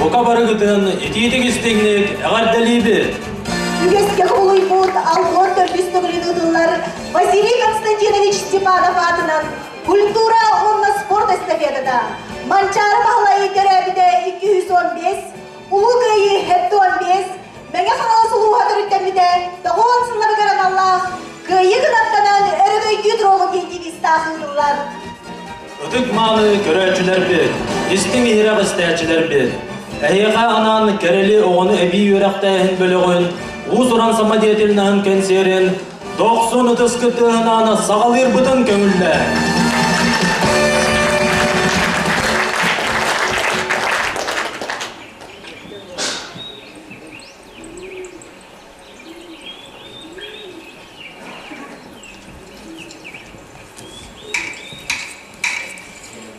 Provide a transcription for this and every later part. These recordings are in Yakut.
бука барыгытын итиитик-истиҥник эҕэрдэлиибит! Үгэскэ кубулуйбут алгон төрдүс төгүлүн ыытыллар Василий Константинович Степанов аатынан культура уонна спорт эстафетата Манчаары Баһылайы төрөөбүтэ 215, Улуу Кыайыы 75, Мэҥэ Хаҥалас улууһа төрүттэммитэ 90 сылларыгар аналлаах Кыайыы кынаттанан өрөгөйдүү туруоҕун диэн девизтаах ыытыллар. Ытык-мааны көрөөччүлэрбит, истиҥ иһирэх истээччилэрбит, эһиэхэ анаан Кэрэли оҕону эбии үөрэхтээһин бөлөҕүн уус-уран самодеятельноһын кэнсиэрин дохсун ытыс кытыаһынаан саҕалыырбытын көҥүллээ.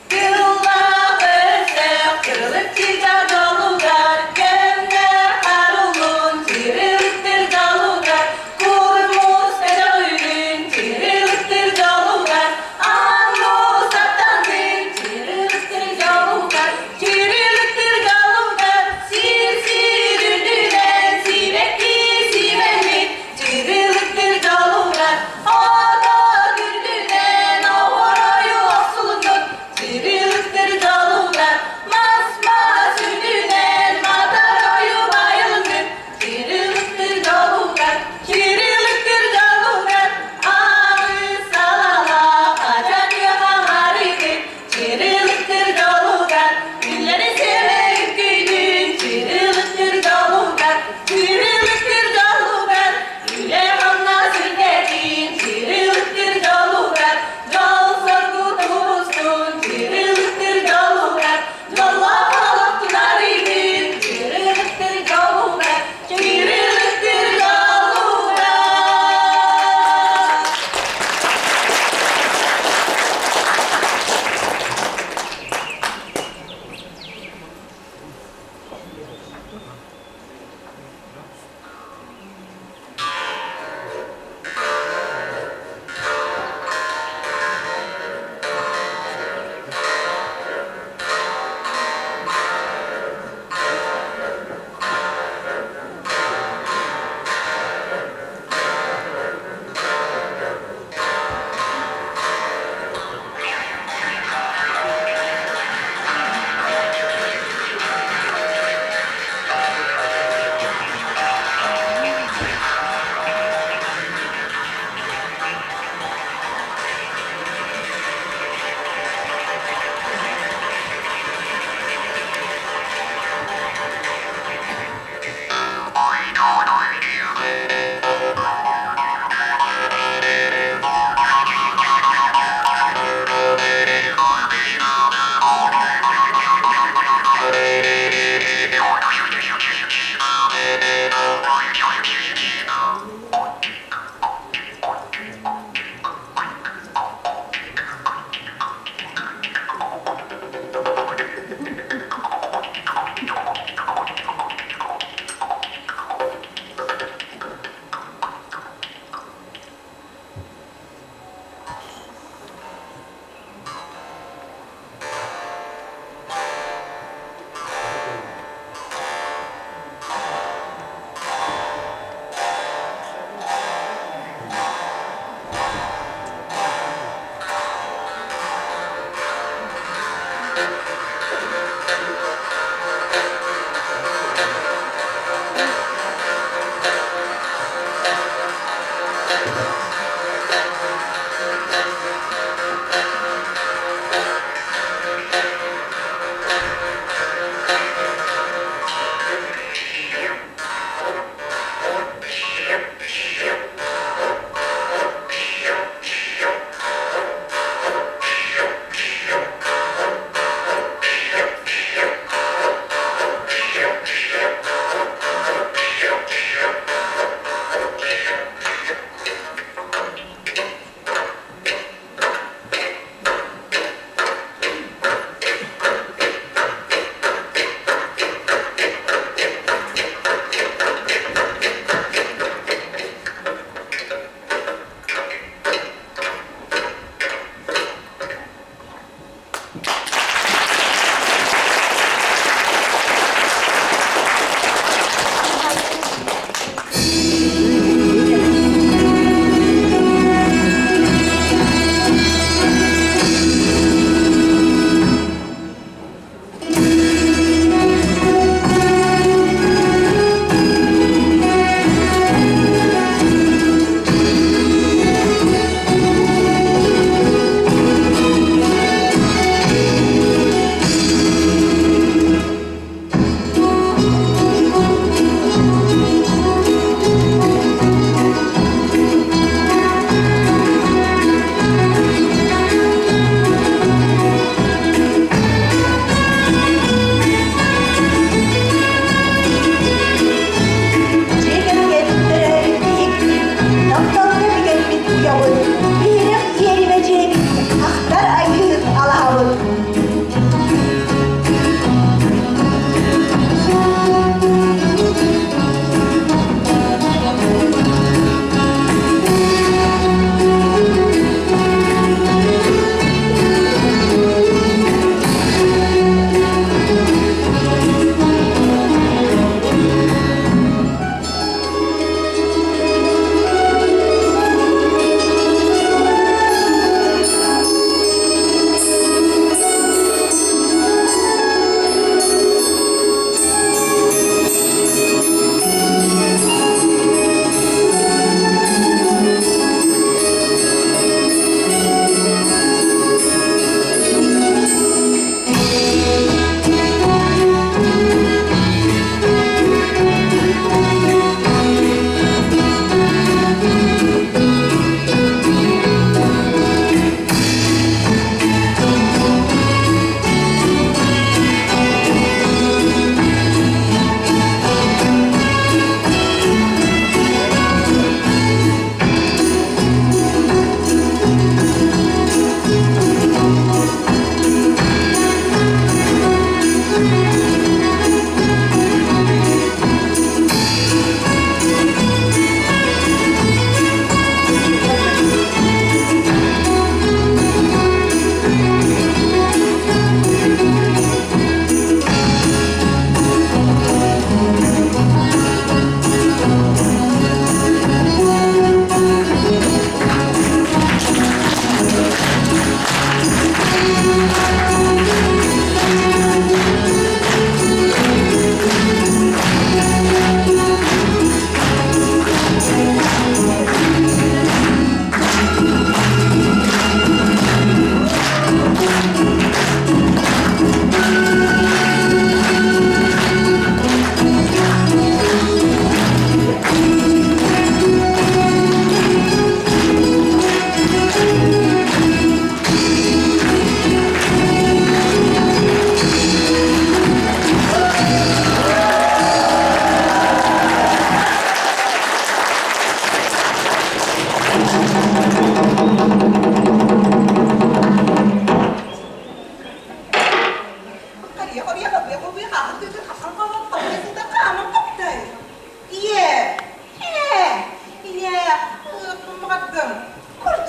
Тыллаах өстөөх кырылыччыга долугар, көннөр харулун чырылыктыр долугар, кур муус көтөҕүлүн чырылыктыр долугар.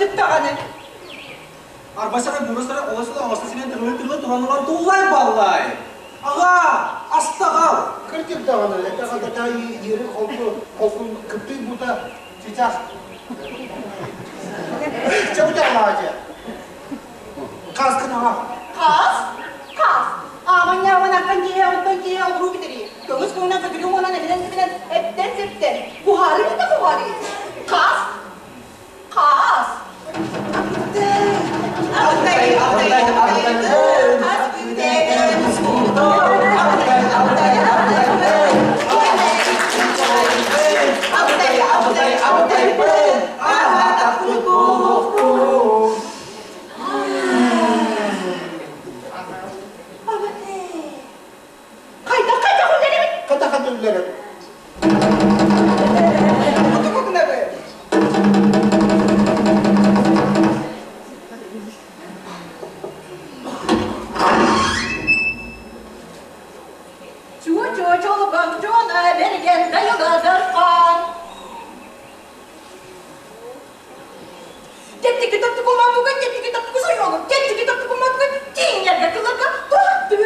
Кырдьык даҕаны. Арбасара бурусара олосула оҥосто синен тырылы тырылы туран олорон туллай баллай. Аҕа, астаҕал. Кырдьык даҕаны, этэҕэ да ири холку холкун кыптый бута сейчас. Чабыталаача. Хаскын аҕа. Хас? Хас? Ааманньааман аккан киһи онтон киһи олоруу бүтэрии. Көҥүс көҥүнэн көтүрүү уонан эбинэн сибинэн эптэн септен. Буһары да буһары. Хас? Хас? Алтай, алтай, алтай, Хас күннээҕин алтай, алтай, алтай, Алтай, алтай, алтай, аһатахпыт буолуохпут. Хайдах хайдах үлэлэбит? Хата хата үллэрэр. Тугу гынабыт? Чуо-чуо чолбон чуона берген дайыладархан. Теттики топтуку мамуга, теттики топтуку сойолу, теттики топтуку мамуга, тиңнерге кылырга туһаттыр.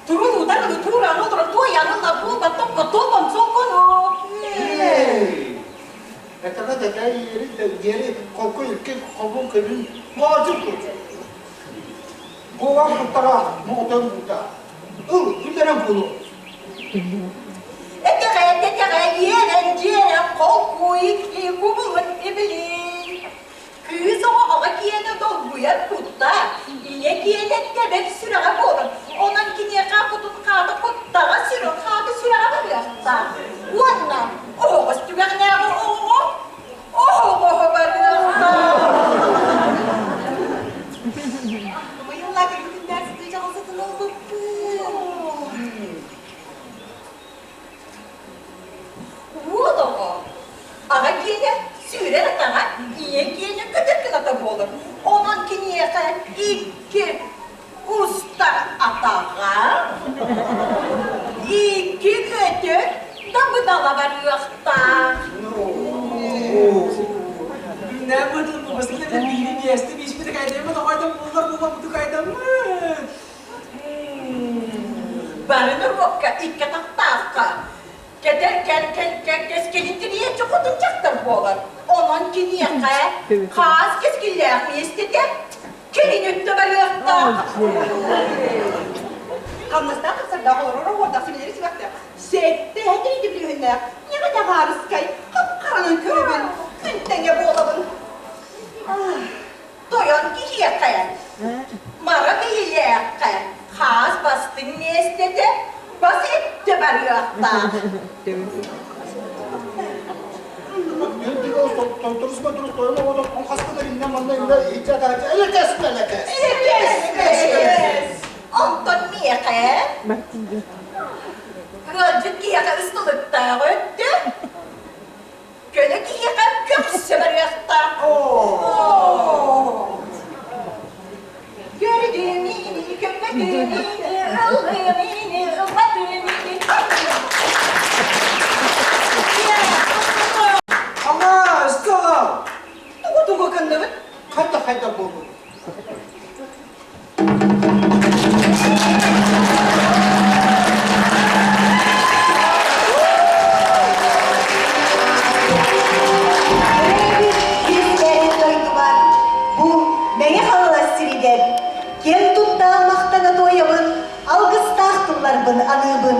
Турун утарыны туран олорон туоянылла буолба топпо толбон солкону. Этэҕэ да ири диэри холку икки холбун көбүн моочук Буолан куттара моҕотон бута. Ыл, күллэрэн буолу. Этэҕэ тэтэҕэ иэрэн дьиэрэн холкуй кубулун ибилин. Кыыс оҕо оҕо киэнэ долгуйар кутта, ийэ киэнэ тэбэр сүрэҕэ буолар. Онон киниэхэ кутун хаата куттаҕа сүрүн хаата сүрэҕэ барыахтаах. Уонна оһоҕос түгэҕинээҕи оҕоҕо оһоҕоһо барыахтаах. Быйылла күннэр сытыы дьаҕылсытын ылбыппын. Уол оҕо аҕа киэнэ сүүрэр атаҕа, ийэ киэнэ көтөр кыната буолар. Онон киниэхэ икки устар атаҕа, икки көтөр дабыдала барыахтаах. Күннээн бытыл бубасыта биири биэсти бииспити кайдаммыт оҕойдом буллар булла буту кайдаммыт. Бары норуокка икки атахтаахха кэтэр кэл кэл кэл кэскилин киниэччи хотун дьахтар буолар. Онон киниэхэ хаас кэскиллээх миэстэтэ кэлин өттө барыахтаах. Хамнастаах хапсардаах олорор оһуордаах сибилэри сибэхтээх. Сэттэ эһэтин бүлүүһүннээх ньаҕа ньаҕаарыскай хап-харанан көрөбүн, күн тэҥэ буолабын. Тойон киһиэхэ, мара киһилээххэ хаас бастыҥ миэстэтэ бас өттө барыахтаах. Онтон миэхэ ыалдьыт киһиэхэ ыстылыктаах өттө, көнө киһиэхэ көксө барыахтаах. Көрдүм ини, көрбөтүм ини, ыллым ини, ылбатым ини. Аҕа, ыстаҕал. Тугу тугу гынныбыт? Хайда хайда буолбут. Төрөөбүт киристээбит дойдубар, бу Мэҥэ Хаҥалас сиригэр киэн тутта махтана туойабын, алгыстаах тылларбын аныыбын.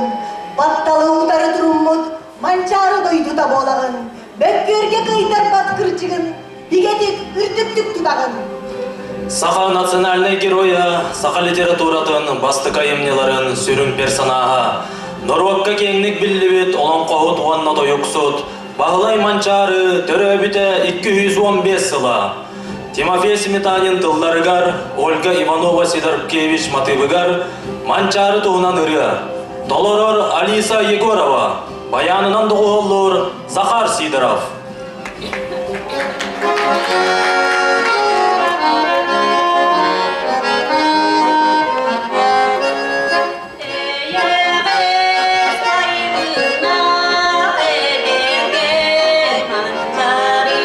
Батталы утары туруммут Манчаары дойдута буолаҕын, бөккүөргэ кыайтарбат кырдьыгын бигэтик үрдүктүк тутаҕын. Саха национальнай геройа, саха литературатын бастакы айымньыларын сүрүн персонаһа, норуокка киэҥник биллибит олоҥхоһут уонна тойуксут Баһылай Манчаары төрөөбүтэ 215 сыла. Тимофей Сметанин тылларыгар, Ольга Иванова-Сидоркевич матыыбыгар Манчаары туһунан ырыа. Толорор Алиса Егорова, баянынан доҕуһуоллуур Захар Сидоров. Эйэҕэс айылына эбэргэ манчаары.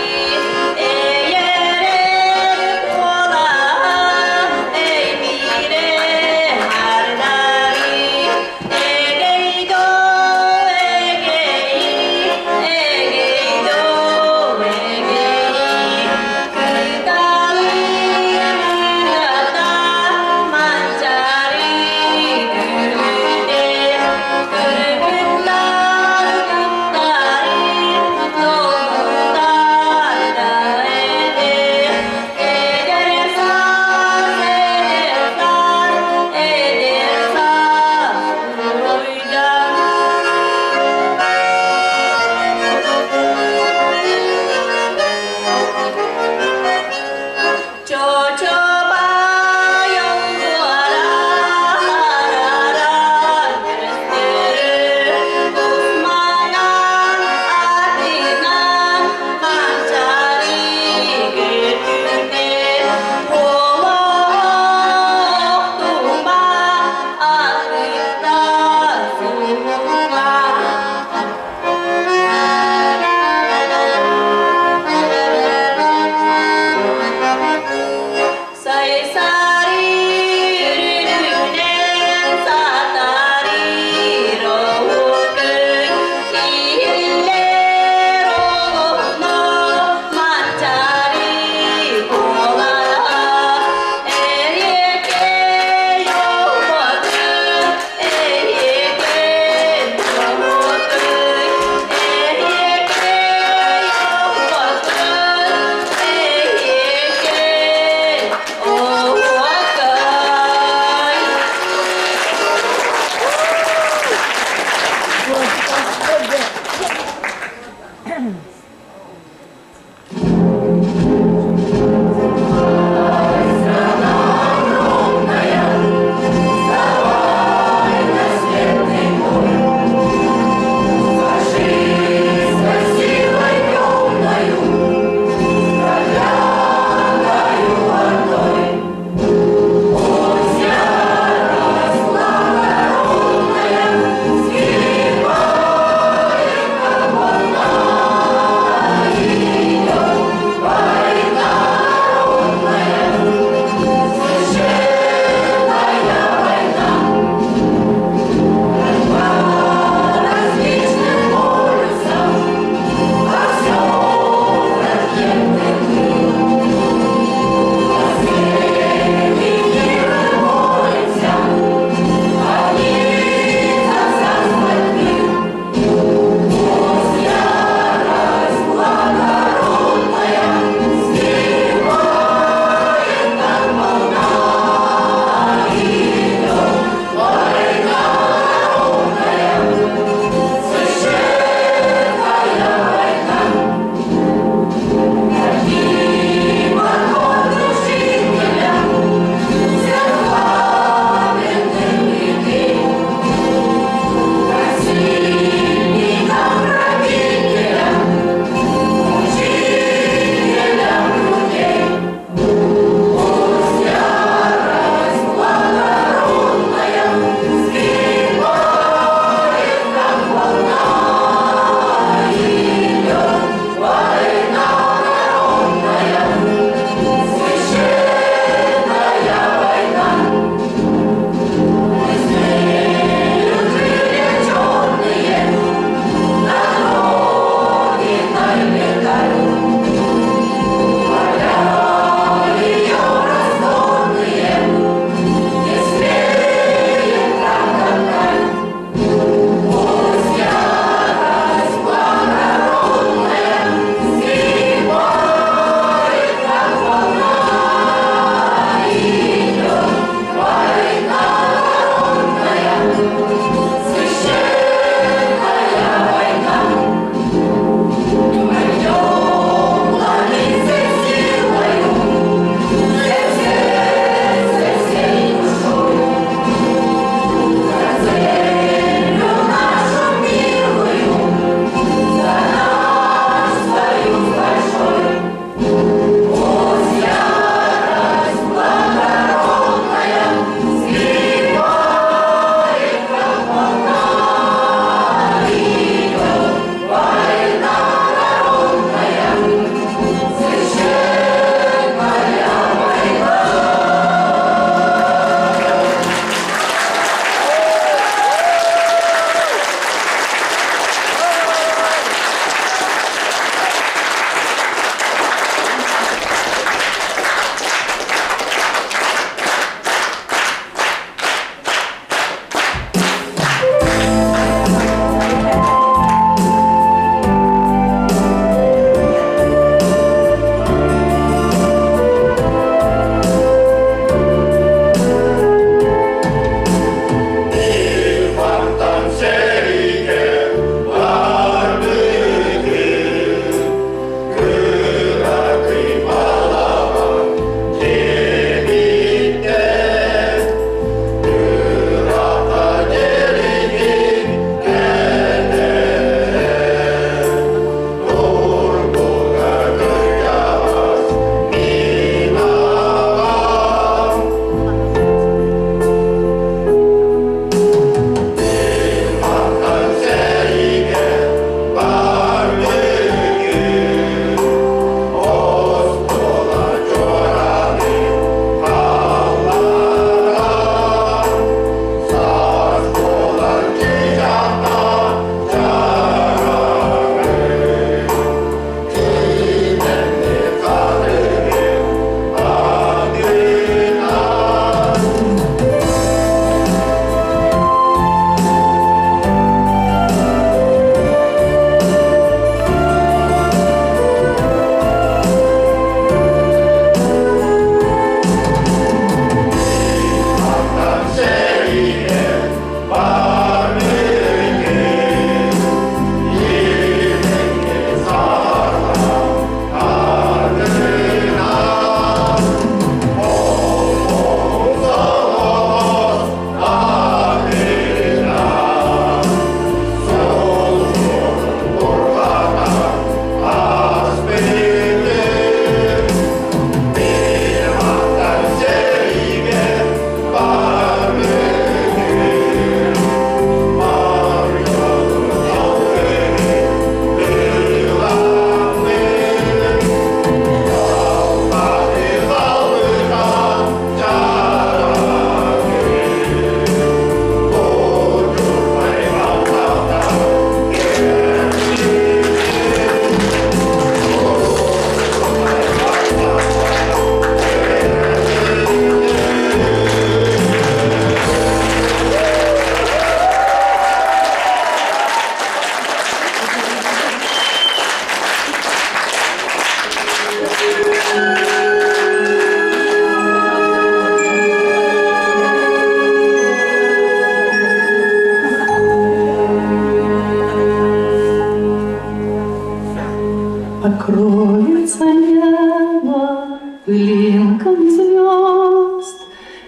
Покроется небо пылинками звезд,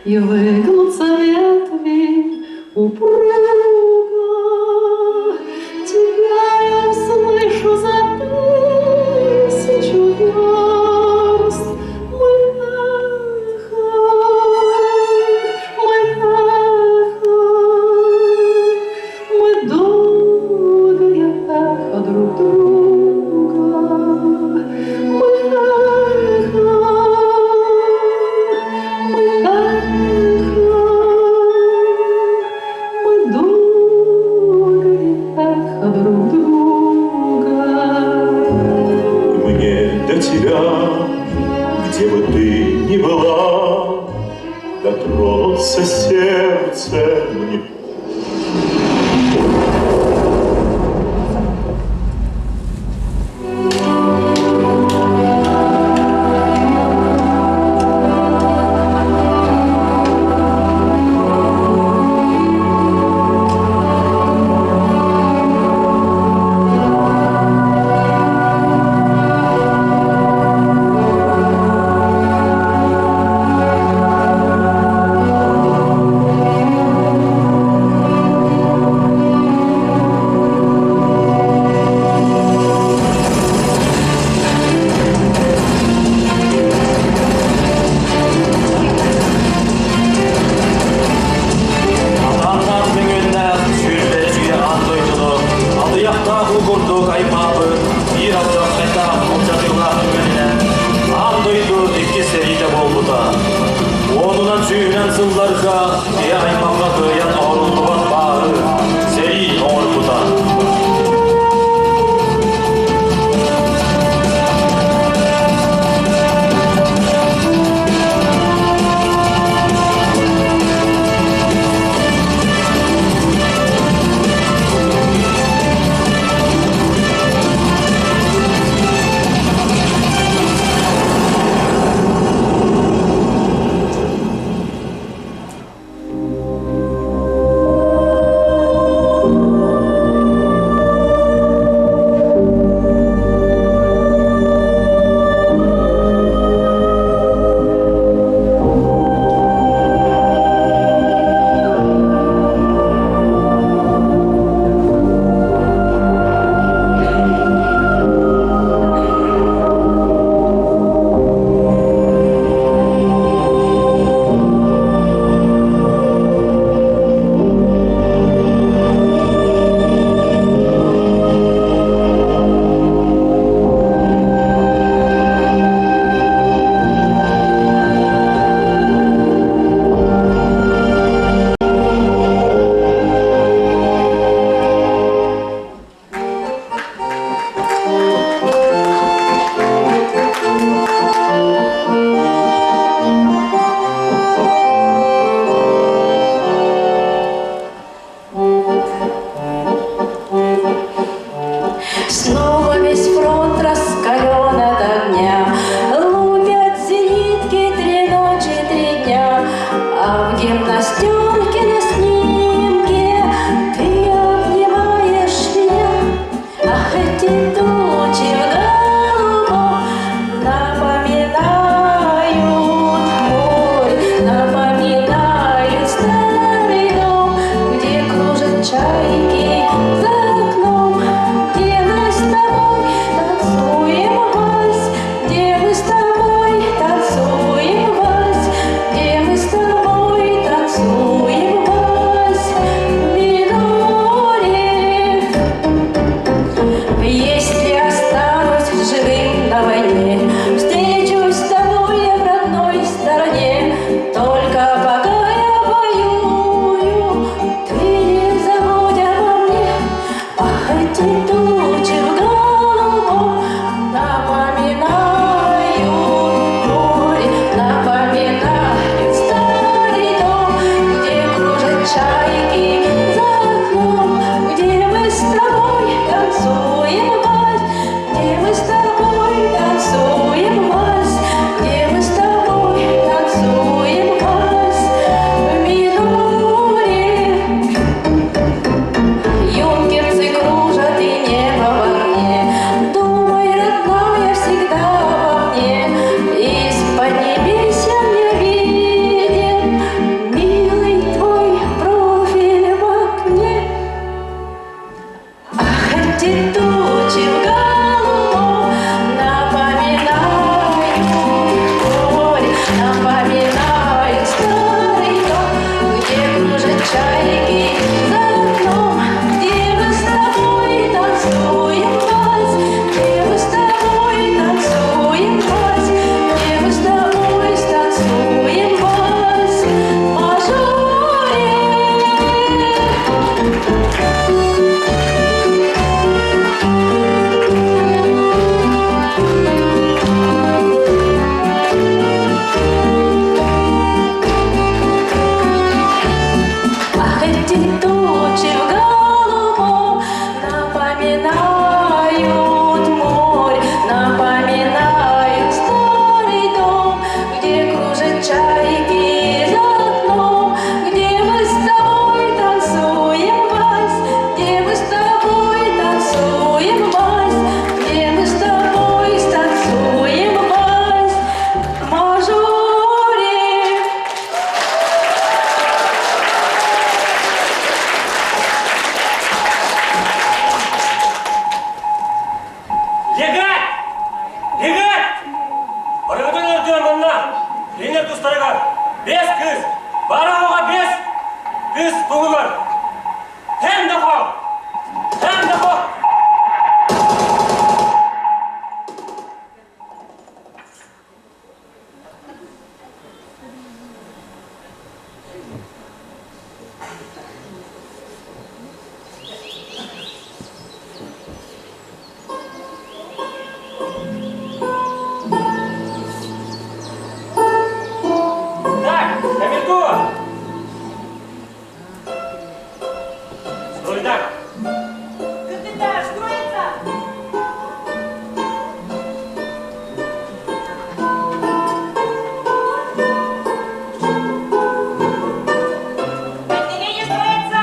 И выгнутся ветви упруго. Тебя я услышу за тысячу верст. Мой эхо, мой эхо, мы долгое эхо друг друга. Мы эхо, мы эхо, мы долгое эхо друг друга. Мне до тебя, где бы ты ни была, Дотронуться сердце мне. Атааннаах мөҥүөннээх сүүрбэ үйэ аан дойдуну атыйахтаах уу курдук аймаабыт биир алдьархайдаах алдьатыылаах түгэнинэн аан дойду иккис сэриитэ буолбута. Уонунан сүүһүнэн сылларга киһи аймахха кыайан оһоруллубат бааһы сэрии оҥорбута. Кинилэр тустарыгар биэс кыыс, бары оҕо биэс кыыс туһугар. Һэм да хо! Һэм да хо! Так, Камилькова! Стой так! Капитан, что это? Отделение строится.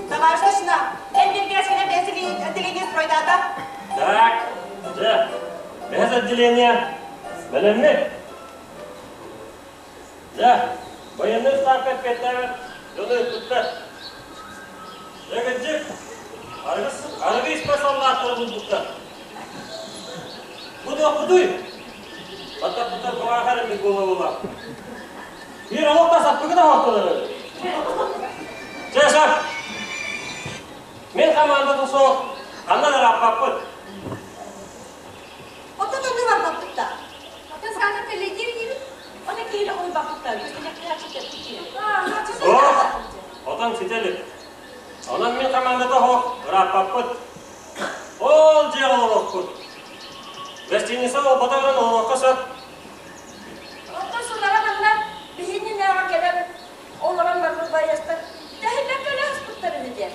Товарищ старшина, Эльбергесина без отделение стройдата. Так, дьэ, без отделения. Бэлэммит. Дьэ, байыаннай ставка эппиэттээбэт дьону ыыппыттар. Дьэ, кырдьык, арыгы, арыгы испэ саллааттары булбуттар. Бу туохпутуй? Баттаппыттар баҕаахар эбит буола-буола. Биир олох да саппыкы да оһохтолор. Чэ, сөп. Мин хамаандата суох, ханна да ырааппаппыт. Оттон онно барбаппыт да. Оттон саатар кэллэйдиир инибит. Ону киһи уйбаппыттар. Суох, отон ситэ илик. Онон мин хамаандата суох, ырааппаппыт. Ол дьиэҕэ олоруохпут. Гостиница буолбатаҕынан олоруохха сөп. Оттон сулара манна биһиннинээҕи кэлэн олорон барбыт байыастар тэһиллэн кэлэ сыспыттар үһү диэн.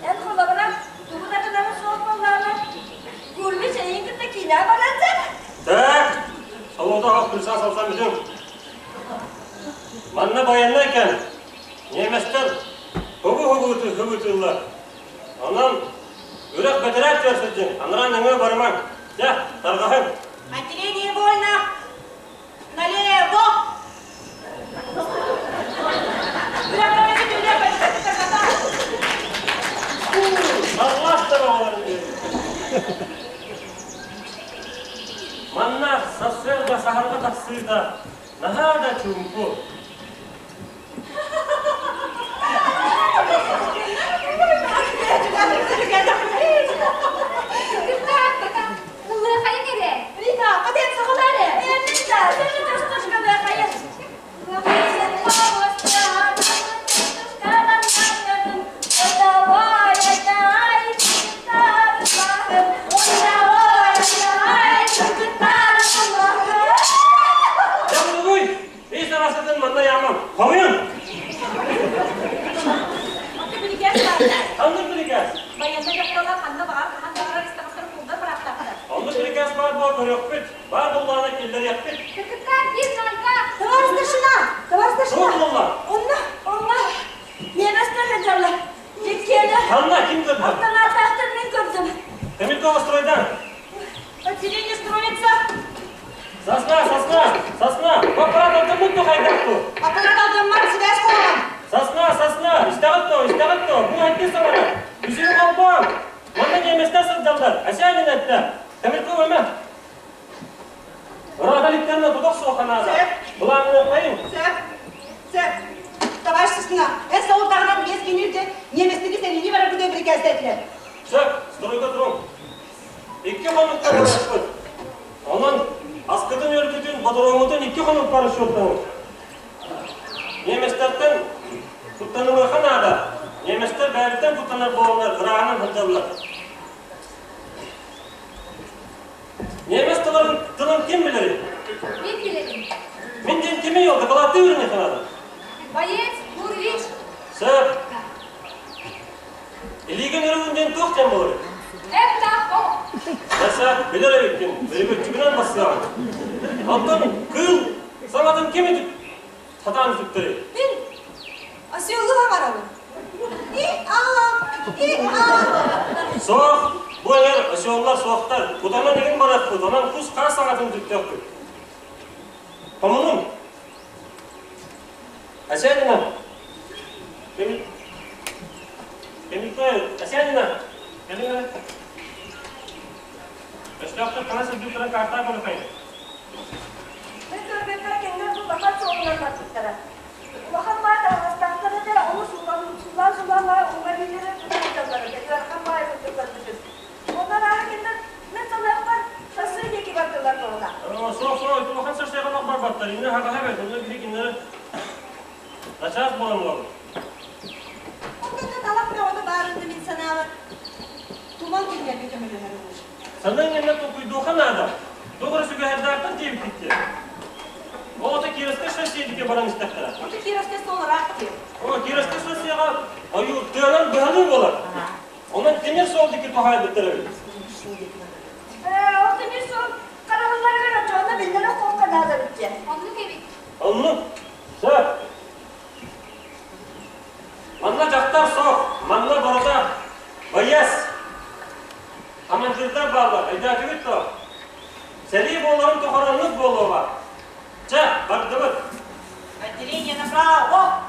Эн холобура тугу да гынара суох буоллаҕына, Гурвич эйигин кытта киинэҕэ баран сэр. Так, солоото ох күлсаа салсан бүтүҥ. Манна байыаннай кэм. Немецтэр хубу-хубу хыбытыыллар. Онон үрэх бэтэрээ түөр сылдьыҥ, анараа нөҥүө барымаҥ. Дьэ, тарҕаһыҥ. Отделение вольно! Налево! Саллааттар оҕолор Манна сарсыарда саһарга тахсыыта наһаа да чуумпу. Ыллыахайын эрэ. Рита, хотен саҕалаар ээ. Дьэ булугуй, ис арасытын манна яамам. Хомуйун! Аты билигээс баар. Ханнык бирикээс? Байыаннай дьахталлар ханна баҕар, хаһан баҕарар истэҕиттэн кулдар быраактаахтар. Оннук бирикээс баар буол көрүөхпүт, баар буоллаҕына киллэриэхпит. Кыргыттар биир нольга. Товарищ старшина! Товарищ Туох старшина! буолла? Онно, онно. Немецтэр сылдьаллар. Иккиэнэ. Ханна ким көрдө? Автоматтаахтар мин көрдүм. Темиркова стройдан. Отделение строится. Сосна, сосна, сосна. Аппарат алдаммыт то хайдахту? Аппарат алдаммат, связь холоҕон. Сосна, сосна, истэҕит то, истэҕит то, бу айтты саҥара. Үсүһү холбоон. Манна немецтэр сылдьаллар. Осянин эттэ. Темиркова эмэ. Ырааталиктарына тутах суох ханаада. Сөп. Былаанныаххайыҥ. Сөп. Сөп. Товарищ старшина, эн соҕурдаҕынан биэс кинилде немецтиги сэриини барарбыт бирикээстээтилэр. Сөп, стройга туруҥ. Икки хонукка барыахпыт. Онон аскытын өлгүтүн, ботуруоҥҥутун икки хонукка расчеттаныҥ. Немецтэртэн куттанымыахха наада. Немецтэр бэйэбиттэн куттанар буоланнар ырааҕынан сылдьаллар. Немец тылын, тылын ким билэрий? Мин билэбин. Мин диэн кимий ол? Дакылааттыы үөрэниэххэ наада. Боец Гурвич. Сөп. Илиигин өрөбүн диэн туох диэн буоларый? Это о. Даса, билэр эбиккин, өйбөччүгүнэн бассыаҕын. Оттон кыыл саҥатын ким үтүк сатаан үтүктэрий? Мин осёлу хаҥарабын. И-а, и-а. Суох, бу эҥэр осёллар суохтар. Кутанан игин барыахпыт, онон кус хаас саҥатын үтүктүөхпүт. Хомунуҥ. Осянина! Кемикой, Осянина! Кэлин Өстөөхтөр хана сылдьыттарын каартаа көрүкай. Мен көрбөккө кэннэ. туран барбыттара. Улахан баай таһаҕастаахтар этэ, ону суулаан-суулаан баай уҥа илиилэрин тута сылдьаллар этэ, ыарахан баай курдук көрбүтүм. Онон ааһа кинилэр мен саныахпар шоссе диэки бардылар буолла. Суох, суох, улахан шоссеҕа барбаттар, иннэ хаҕаһа бэрт, онно биһи кинилэри начаас буолан ылабыт. Онтон талах бөҕөтө баарынды мин санаабар. Туман кинилэргэ көмөлөһөр olur. Санаң иннэ толкуйдуохха наада. Туох эрэ сүгэһэрдээхтэр диэбиккит дии. Ол ото Кировскай шоссе диэки баран истэхтэрэ. Ото Кировскай суол ыраах дии. О, Кировскай шоссеҕа ойуур тыанан быһалыы буолар. Онон тимир суол диэки туһаайбыттар эбит. Ол тимир суол харабылларыгар оччоҕуна биллэрэ холка наада эбит диэн. Оннук эбит. Оннук. Сөп. Манна дьахтар суох, манна барыта байыас. Командирдар бааллар, өйдөөтүгүт дуо? Сэрии буоларын тухары оннук буолуоҕа. Чэ, бардыбыт. Отделение направо!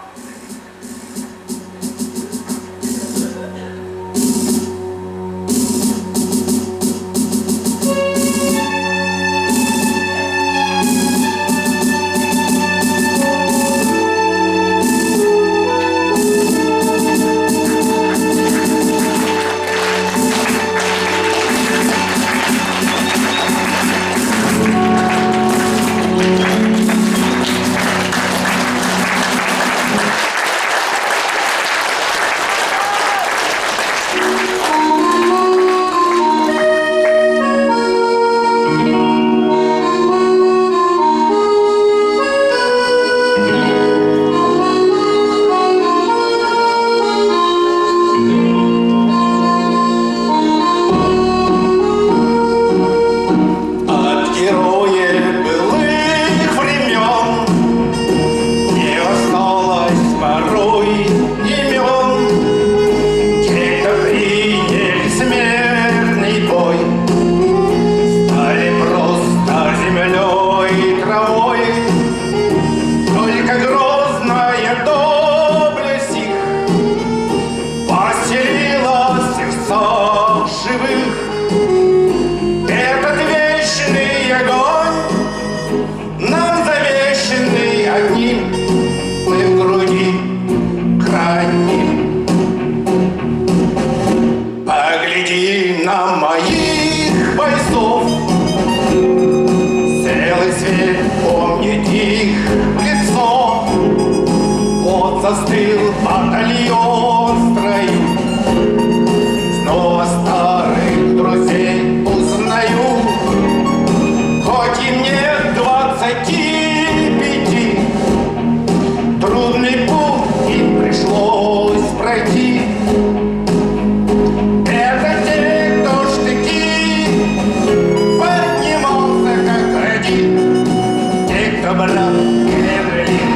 От героев былых времен Не осталось порой имен. Те, кто приняли смертный бой, Стали просто землей и травой. Только грозная доблесть их Поселила в сердцах живых. Этот вечный огонь Нам завещанный одним Мы в груди храним. Погляди на моих бойцов, Целый свет помнит их лицо. Вот застыл батальон в строю, Снова старых друзей узнаю. Хоть и мне 25, Трудный путь им пришлось пройти. Это те, кто штыки поднимался как один, Те, кто брал Кремлин.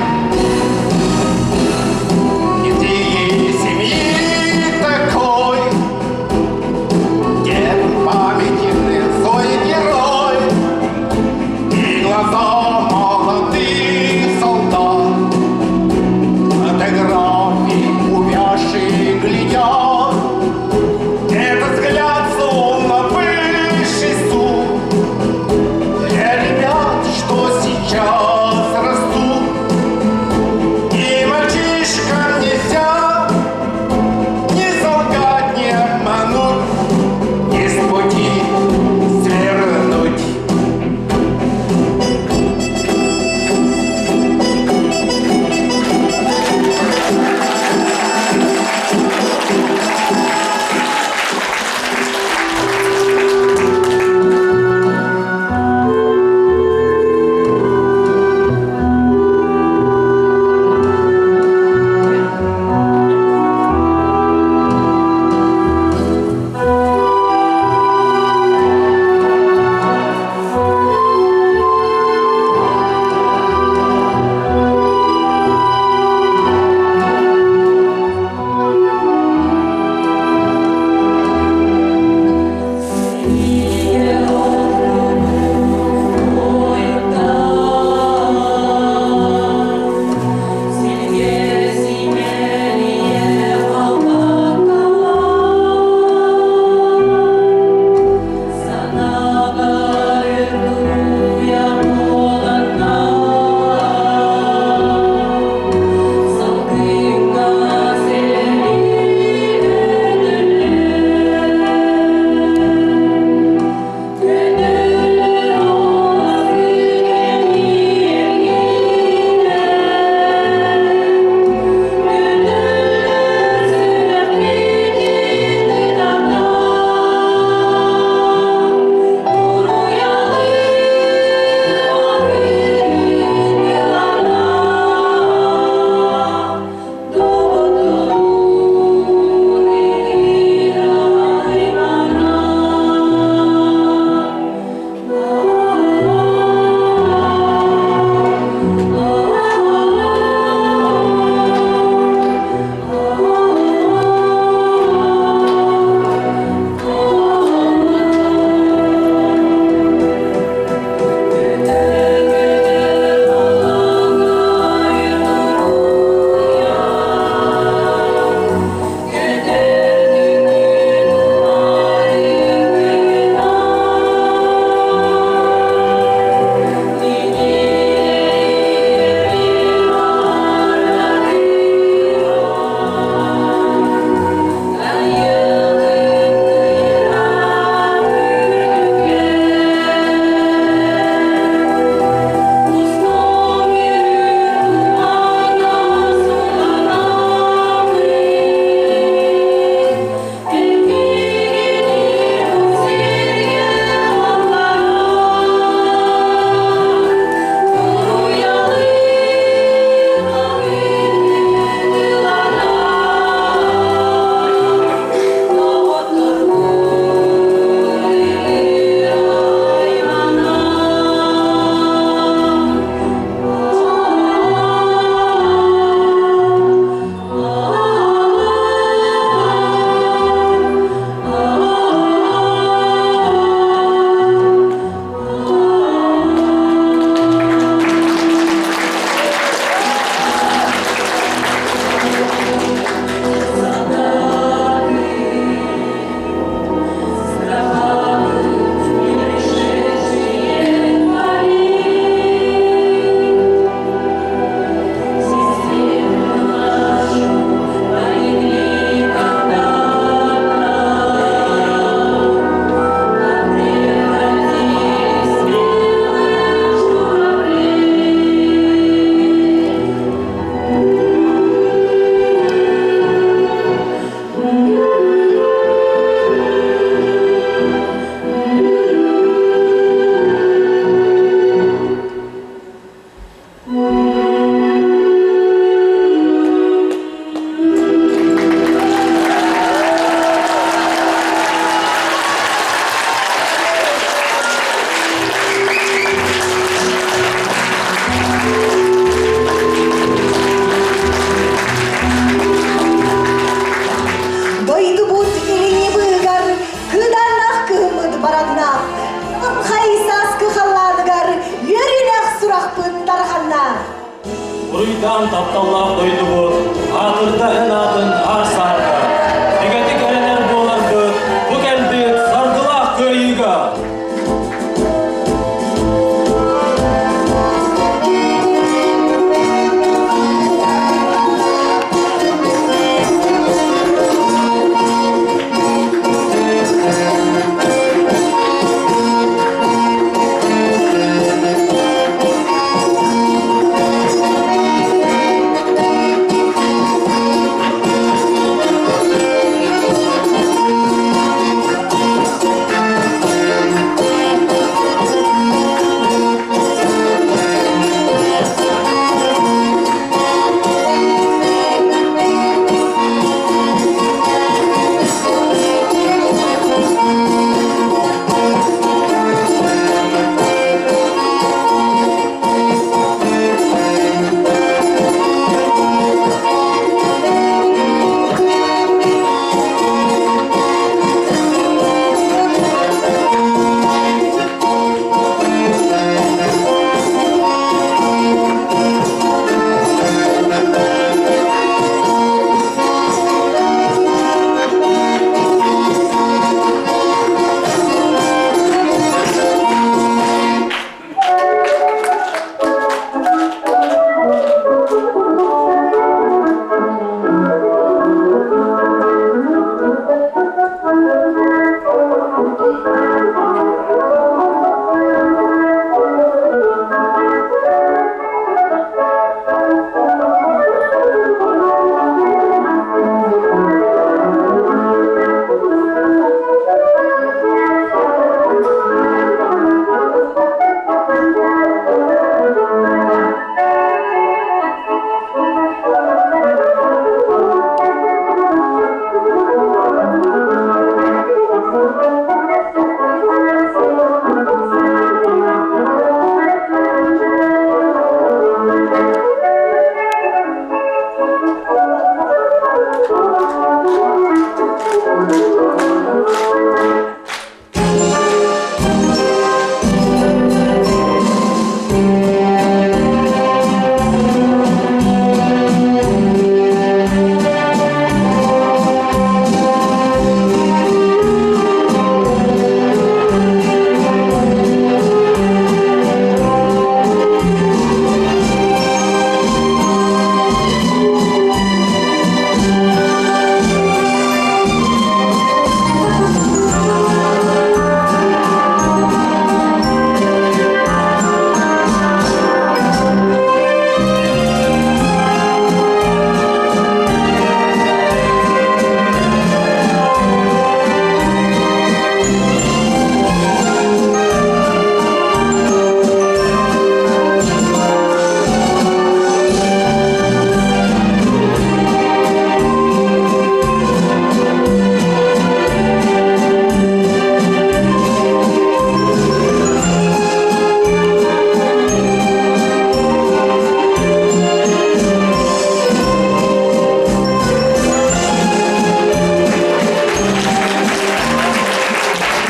Уруйдаан тапталлаах дойдубут аатырда эн аатын аар саарга. Бигэтик эрэнэр буоларбыт бу кэлбит саргылаах кыайыыга!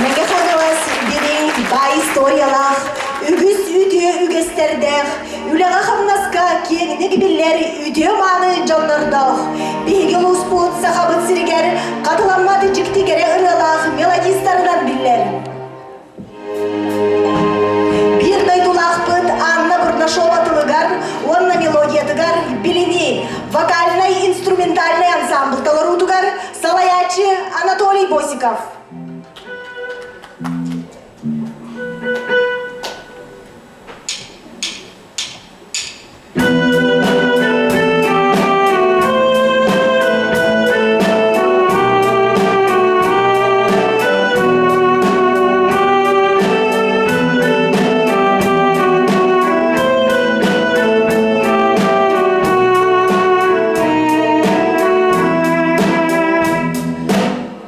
Мэҥэ Хаҥалас дириҥ баай историялаах, үгүс үтүө үгэстэрдээх, үлэҕэ-хамнаска киэҥник биллэр үтүө-мааны дьоннордоох. Биһиги улууспут Сахабыт сиригэр хатыламмат дьикти кэрэ ырыалаах мелодистарынан биллэр. Биир дойдулаахпыт Анна Бурнашова тылыгар уонна мелодиятыгар билини вокальнай-инструментальнай ансамбль толоруутугар салайааччы Анатолий Босиков.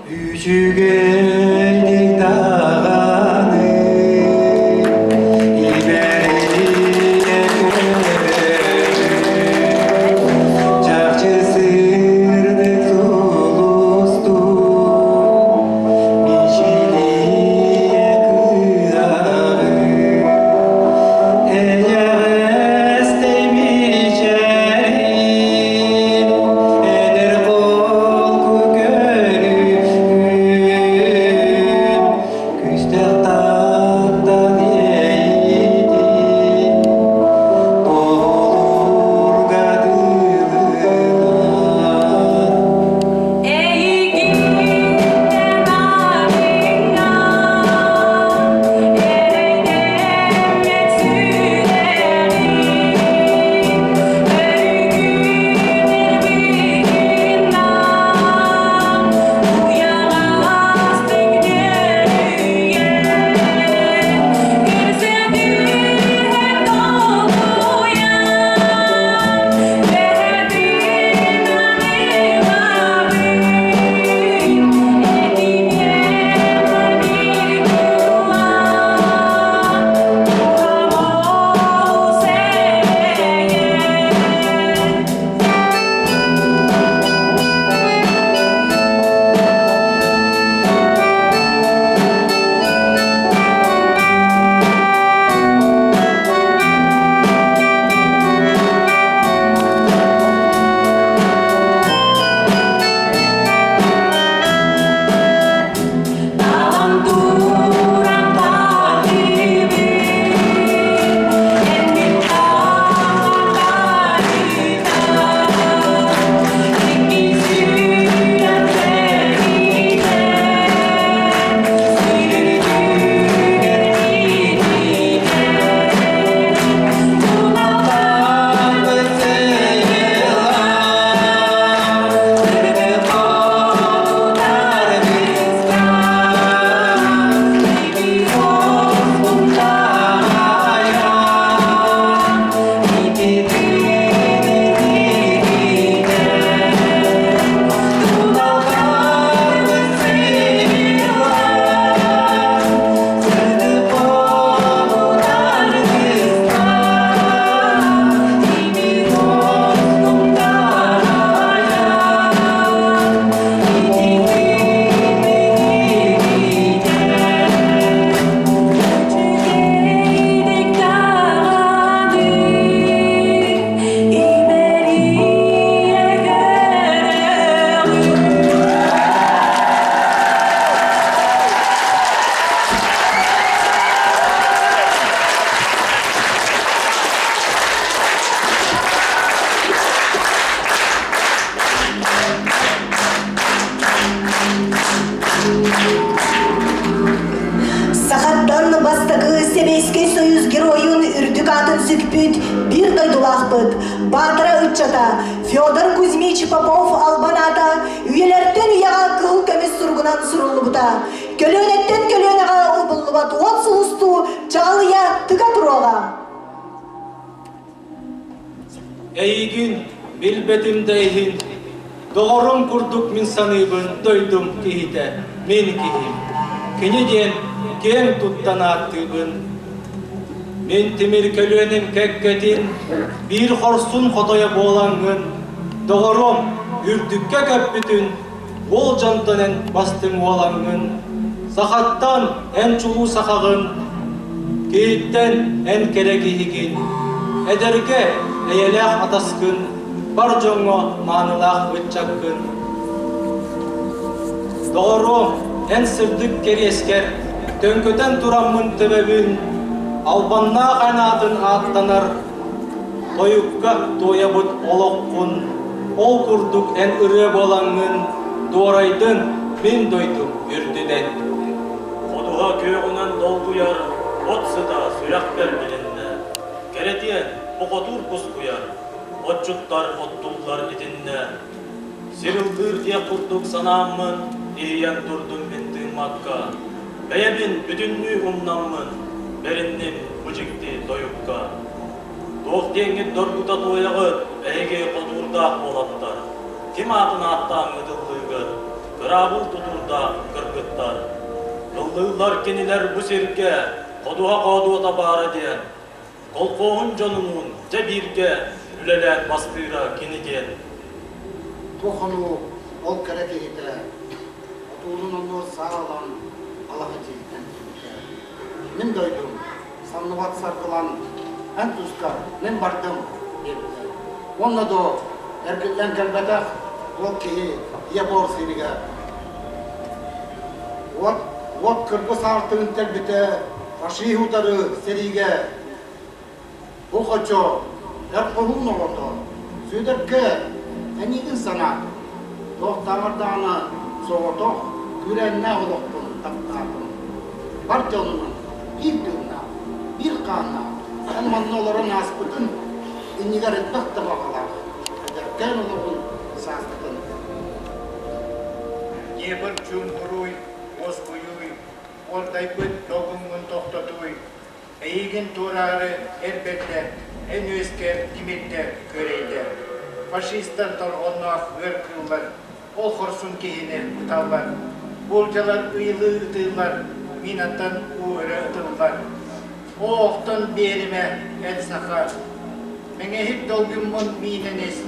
Үчүгэй. геройун үрдүк аатын сүкпүт биир дойдулаахпыт, баатара ыччата Федор Кузьмич Попов албан аата үйэлэртэн үйэҕэ кыһыл көмүс суругунан суруллубута. Көлүөнэттэн көлүөнэҕэ умуллубат уот сулустуу чаҕылыйа тыга туруоҕа. Эйигин билбэтим да иһин, доҕорум курдук мин саныыбын дойдум киһитэ, мин киһим. Кини диэн киэҥ туттан ааттыыбын. Мин тимир көлүөнэм кэккэтин биир хорсун хотойо буолаҥҥын, доҕорум үрдүккэ көппүтүн, уол дьонтон эн бастыҥ уолаҥҥын, сахаттан эн чулуу сахаҕын, киһиттэн эн кэрэ киһигин, эдэргэ эйэлээх атаскын, бар дьоҥҥо маанылаах ыччаккын. Доҕоруом, эн сырдык кэриэскэр төҥкөтөн тураммын төбөбүн, албаннаах эн аатын ааттанар Тойукка туойабыт олоххун, ол курдук эн ырыа буолаҥҥын дуорайдын мин дойдум үрдүнэн. Ходуһа күөҕүнэн долгуйар, от сыта сүрэхпэр билиннэ. Кэрэтиэн, бохотуур кускуйар, отчуттар оттуллар итиннэ. Сир ыллыыр диэх курдук санааммын, иһийэн турдум мин тыыммакка. Бэйэбин бүтүннүү умнаммын, бэринним бу дьикти тойукка. Туох диэҥҥит доргута туойаҕыт, эһиги хотуурдаах уолаттар. Ким аатын ааттааҥҥыт ыллыыгыт, кыраабыл тутуурдаах кыргыттар. Ыллыыллар кинилэр бу сиргэ, ходуһа хоодуота баара диэн, Колхоһун дьонунуун дьэ бииргэ үлэлээн бастыыра кини диэн. Туох ону ол кэрэ киһитэ отуунун оннугар саа ылан алаһа дьиэттэн киирбитэ. Мин дойдум самныбат саргылан эн тускар мин бардым диэбитэ. Уонна доо эргиллэн кэлбэтэх ол киһи ийэ буор сиригэр уот уот кыргыс аартыгын тэлбитэ фашиһы утары сэриигэ бу хочо эр хоһуун оҕото Сүөдэркэ эйигин санаатым, туохтааҕар даҕаны соҕотох күүрээннээх олохпун таптаатым. Бар дьонунан биир тыыннаах, биир хааннаах эн манна олорон ааспытын иннигэр элбэх да баҕалаах эдэркээн олоҕун сааскытын. Днепр чуумпуруй, уоскуйууй, уордайбыт долгуҥҥун тохтотууй, Эйигин туораары эр бэрдэ, эн үөскэр тимирдэ күөрэйдэ. Фашистар торҕонноох ыар кыыллар, ол хорсун киһини ыталлар. Буулдьалар ыйылыы ытыыллар, минаттан уу өрө ытыллар. Оо, охтон биэримэ, эн саха. Мэҥэһит долгуммун миинэн ис.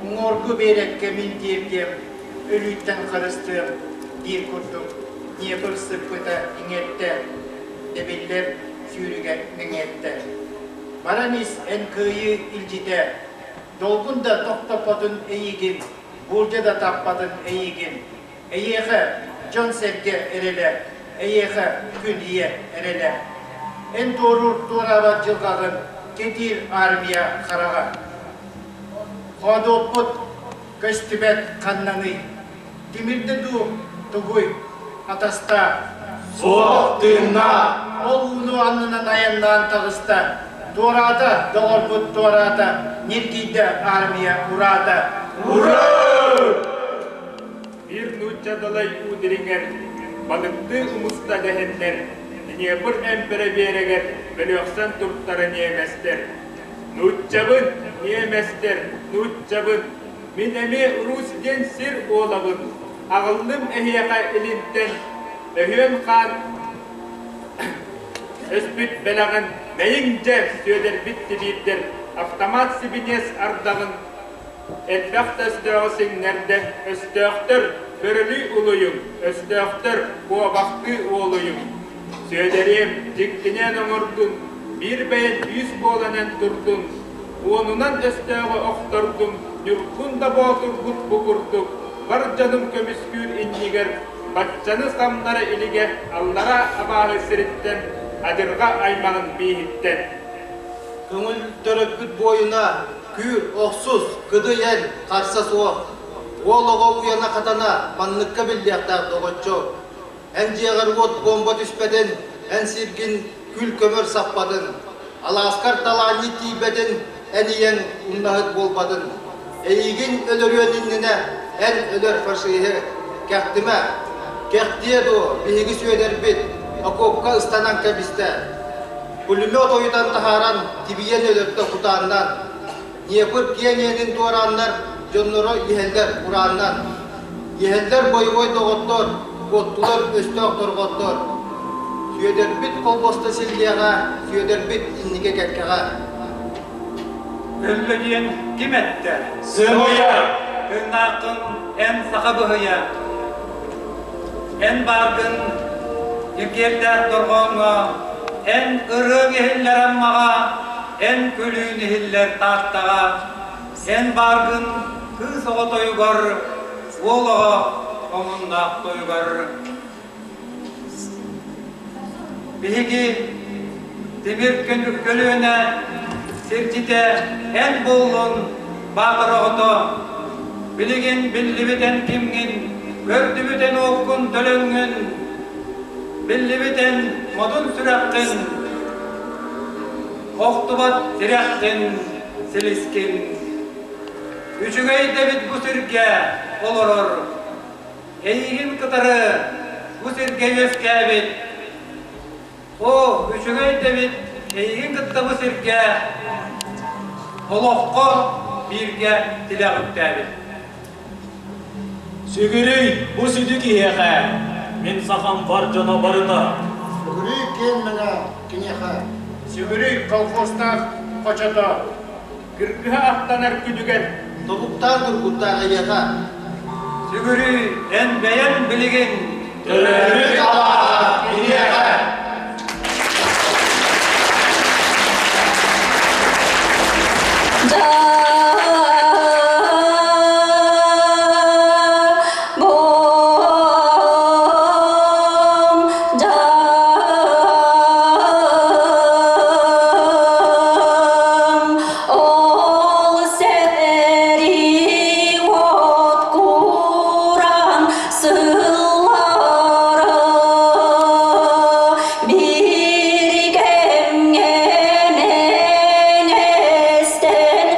Уҥуоргу биэрэккэ мин тиэрдиэм, өлүүттэн харыстыам, диир курдук Днепр сыппыта иҥэрдэ. Дэбиллэр сүүрүгэр мэҥиэттэ. Баран ис эн кыайыы илдьитэ, долгун да тохтоппотун эйигин, буулдьа да таппатын эйигин. Эйиэхэ дьон-сэргэ эрэлэ, эйиэхэ күн ийэ эрэлэ. Эн туоруур туораабат дьылҕаҕын кэтиир армия хараҕа. Хоодуоппут көстүбэт ханнаный? Тимирдэ дуу, тугуй, атастаа. Суох тыыннаах. Ол ууну аннынан айаннаан таҕыста. Туораата, доҕорбут туораата, ньиргийдэ армия ураата. Ура! Биир нуучча далай уу дириҥэр, балыктыы умуста дэһэннэр, Днепр эмпэрэ биэрэгэр бөлүөхсэн туртара ньиэмэстэр. Нууччабын, ньиэмэстэр, нууччабын, Мин эмиэ Русь диэн сир уолабын, аҕыллым эһиэхэ илинтэн, өһүөн хаан өспүт бэлэҕин, мэйиҥ дьэ сүөдэрбит тибиирдэр, автомат сибиниэс ардаҕын, элбэх да өстөөҕү сиҥнэрдэ, өстөөхтөр, бөрөлүү улуйуҥ, өстөөхтөр, куобахтыы уолуйуҥ. Сүөдэриэм, дьиктинээн оҥордун, биир бэйэн күүс буолан эн турдун, Уонунан өстөөҕү охтордум, Ньургун да боотурбут бу курдук, бар дьонум көмүскүүр иннигэр, баччаны самнара илигэ аллараа абааһы сириттэн, адьырҕа аймаҕын бииһиттэн. Көҥүл төрөппүт буойуна, күүр, охсус, кыдый эн, харса суох. Уол оҕо уйана-хатана манныкка биллиэхтээх доҕоччуок. Эн дьиэҕэр уот буомба түспэтин, эн сиргин күл-көмөр саппатын, алааскар талаанньыт тиийбэтин, эн ийэҥ умнаһыт буолбатын. Эйигин өлөрүөн иннинэ эн өлөр фашиһы кэхтимэ. Кэхтиэ дуо, биһиги Сүөдэрбит окопка ыстанан кэбистэ. Пулемет ойутан таһааран тибийэн өлөрдө кутааннан. Днепр киэҥ иэнин туорааннар дьонноро иһэллэр урааннан. Иһэллэр бойобуой доҕоттор, куоттулар өстөөх торҕоттор. Сүөдэрбит холбосто силлиэҕэ, Сүөдэрбит инники кэккэҕэ. Өллө диэн ким эттэ? Сымыйа! Тыыннааххын эн саха быһыйа. Эн бааргын Дьикиэрдээх дорҕооҥҥо, эн ырыаҥ иһиллэр Аммаҕа, эн күлүүн иһиллэр Тааттаҕа, эн бааргын кыыс оҕо тойугар, уол оҕо омуннаах тойугар. Биһиги тимир көлүөнэ сирдьитэ эн буоллун, баатыр оҕото, билигин биллибит эн кимҥин, көрдүбүт эн уолгун төлөҥҥүн, биллибит эн модун сүрэххин, охтубат тирэххин, силискин. Үчүгэй дэбит бу сиргэ олорор Эйигин кытары бу сиргэ үөскээбит, оо, үчүгэй да эбит, эйигин кытта бу сиргэ олоххо бииргэ тилэх үктээбит. Сүгүрүй бу сүдү киһиэхэ, мин сахам бар дьоно барыта. Сүгүрүй киэн мэҥэ киниэхэ. Сүгүрүй колхозтаах хочото. Кыргыһа аттанар күнүгэр Тобуктаан тургуттаах эйиэхэ. Сүгүрүй эн бэйэҥ билигин Төрөөбүт алааһа киниэхэ. Ол сэрии от куран сыллара биир кэмҥэ мэҥэстэн.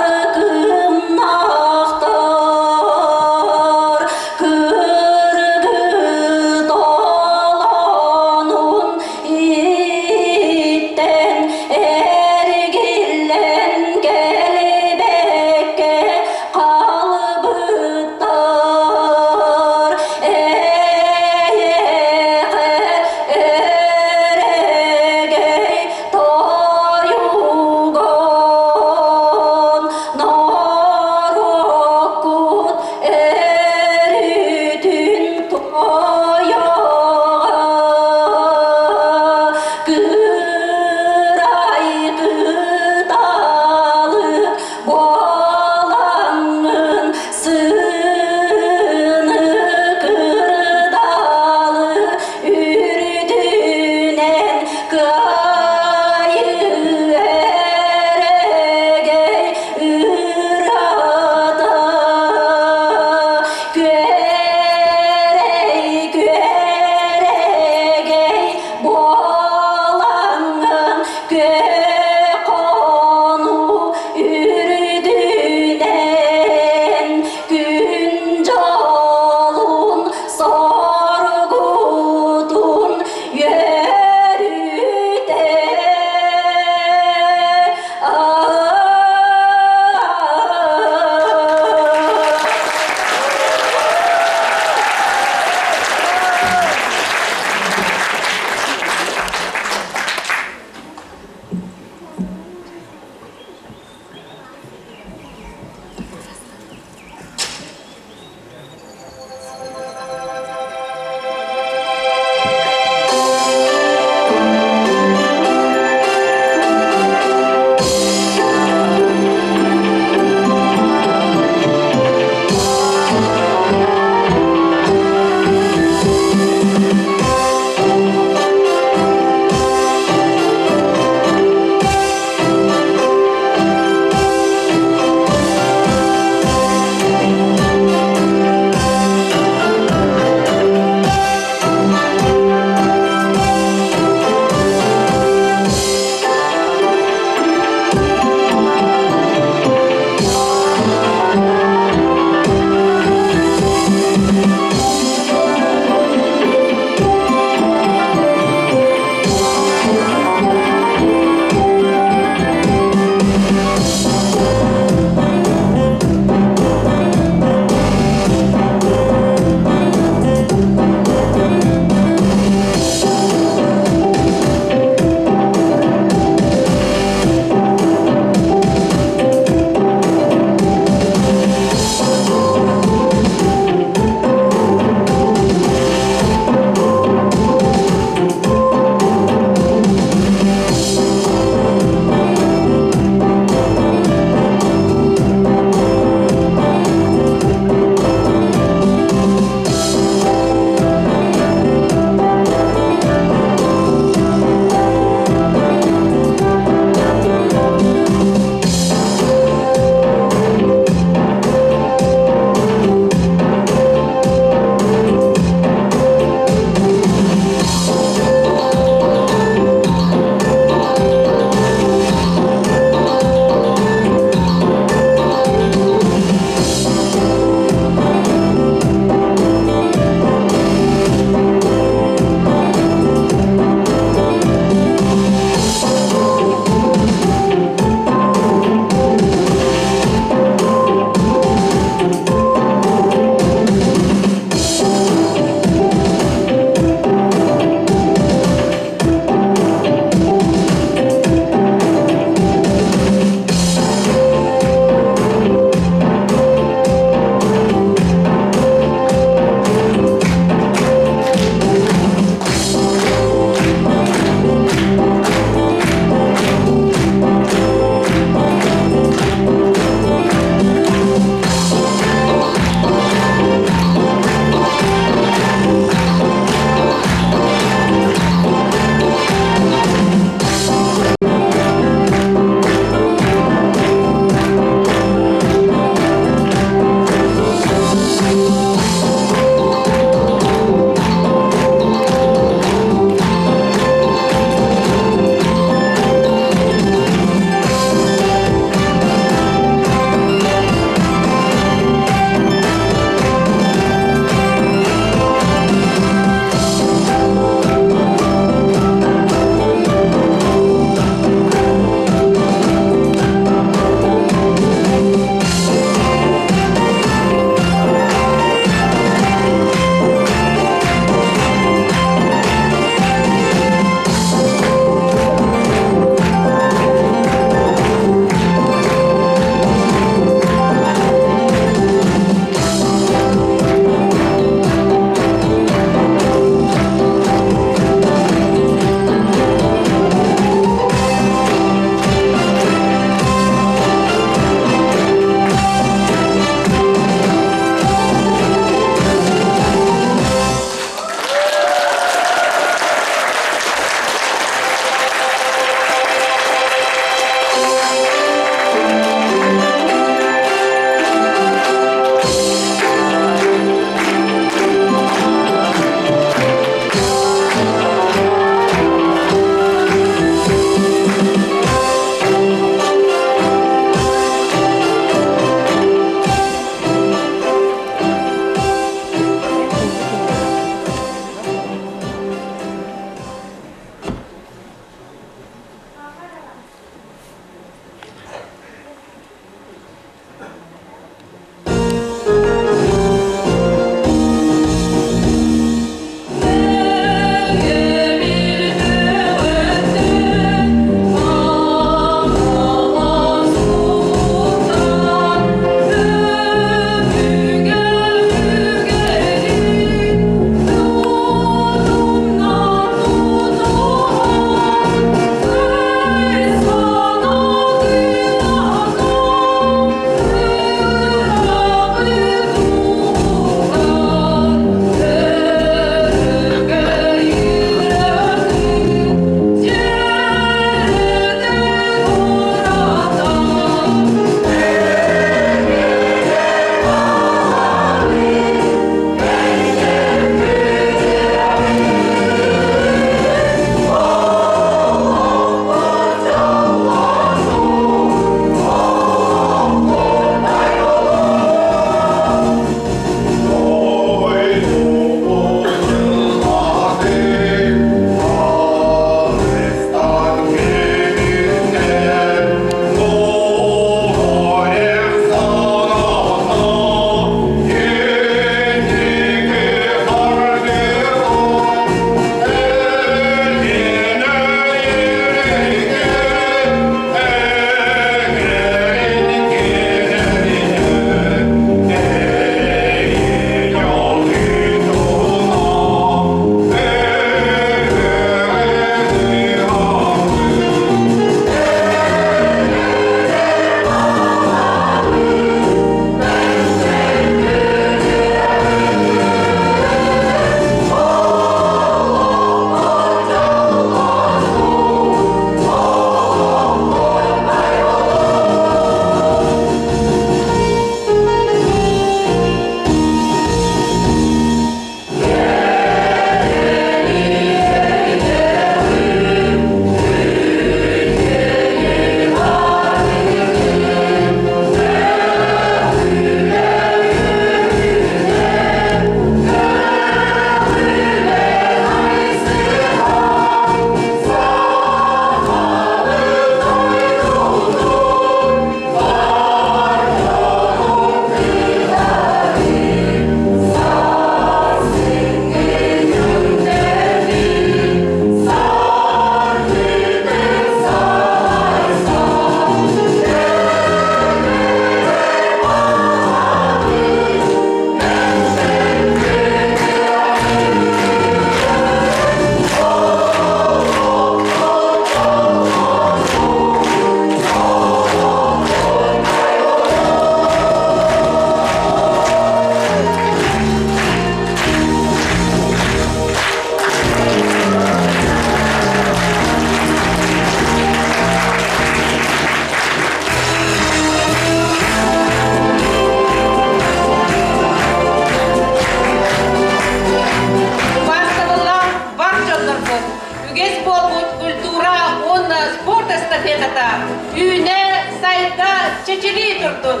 эстафетата үүнэ, сайда, чэчирии турдун!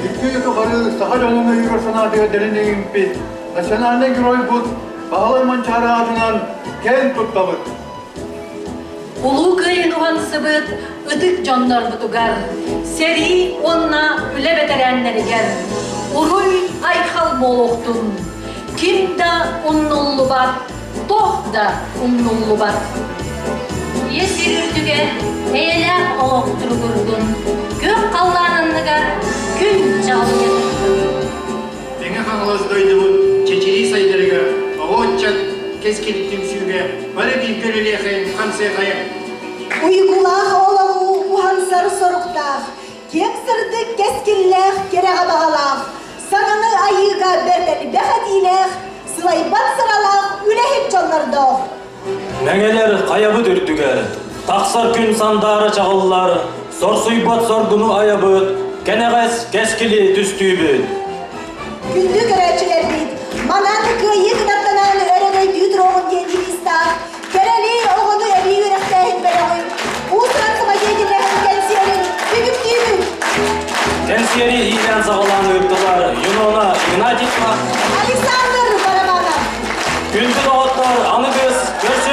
Икки үйэ тухары саха дьонун өйүгэр санаатыгар дириҥ иҥпит национальнай геройбут Баһылай Манчаары аатынан кэн туттабыт! Улуу Кыайыыны уһансыбыт ытык дьоннорбутугар, сэрии уонна үлэ бэтэрээннэригэр уруй-айхал буолуохтун! Ким да умнуллубат, туох да умнуллубат! Ийэ сир үрдүгэр эйэлээх олох туругурдун, күөх халлаан анныгар күн чаҕылыйа турдун! Мэҥэ Хаҥалас дойдубут чэчирии сайдарыгар оҕо-ыччат кэскил түмсүүгэ бары бииргэ үлэлиэхэйин, хамсыахайын! Уйгулаах олоҕу уһансар соруктаах, киэҥ сырдык кэскиллээх кэрэҕэ баҕалаах, саҥаны айыыга бэрт элбэх этиилээх, сылайбат сыралаах үлэһит дьоннордоох. Мэҥэлэр хайабыт үрдүгэр, тахсар күн сандаара чаҕыллар, сорсуйбат соргуну айабыт, кэнэҕэс кэскили түстүүбүт. Күндү көрөөччүлэрбит, манан кыайыы кынаттанан өрөгөйдүү туруоҕун диэн девизтаах Кэрэли оҕону эбии үөрэхтээһин бөлөҕүн уус-уран самодеятельноһын кэнсиэрин түмүктүүбүт. Кэнсиэри иилээн-саҕалаан ыыттылар Юнона Игнатьева, Александр Барабанов. Күндү доҕоттор, аныгыс көрсү.